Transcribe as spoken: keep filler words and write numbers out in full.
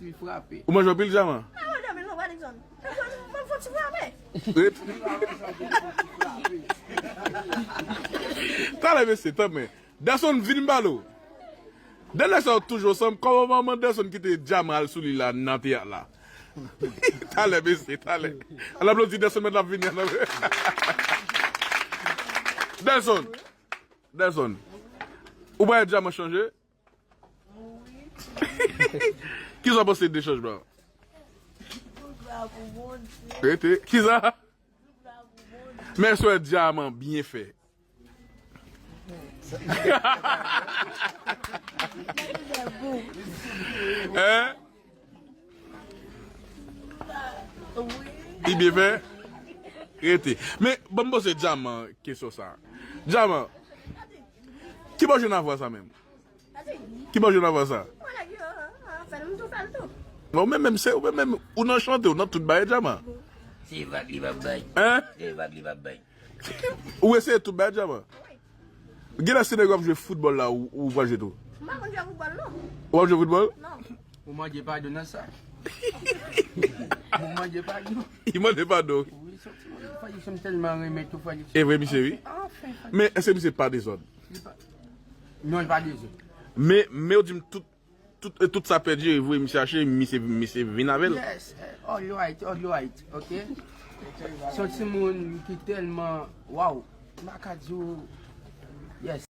Li frape. Ou manje anpil dyaman? Ah, mwen dòmi non, pa egzanp. Mwen fò ti frape. Talè, mesye, tanmen. Dèson vin balo. Dènè sa yo toujou ansanm. Kòman manman Dèson kite dyaman al sou li la nan teyat la? Talè, mesye, talè. Al aplodi Dèson, mèt l ap vini. Dèson. Dèson. Ou pa wè dyaman chanje? Kisa w panse de chanjman an? Rete. Kisa? Men sou dyaman byen fè. Hein? Li byen fè? Rete. Men, ban m poze dyaman kesyon sa. Dyaman, ki bò jwenn avwa sa menm? Ki bò jwenn avwa sa? Bon, men menm se, ou menm, ou nan chante, ou nan tout bagay dyaman. Se vag li p ap bay. Hein? Se vag li p ap bay. Ou eseye tout bagay dyaman. Genlè se nèg w ap jwe foutbòl la, ou, ou pral jwe tou? M pa konn jwe foutbòl, non. Ou ap jwe foutbòl? Non. Ou mande padon nan sa. Ou mande padon. Li mande padon. Wi, soti mwen, Fadikson, m tèlman renmen tou, Fadikson. E vre, misye, wi. Anfen, Fadikson. Men, èske misye pa dezòd? Li pa. Non, li pa dezòd. Men, men, ou di m tout, tout, tout sa pèdi, e vre, misye achte, misye, misye vin avè l. Yes, eh, all right, all right, ok? Se yon timoun ki tèlman, waw, m pa ka di w, yes.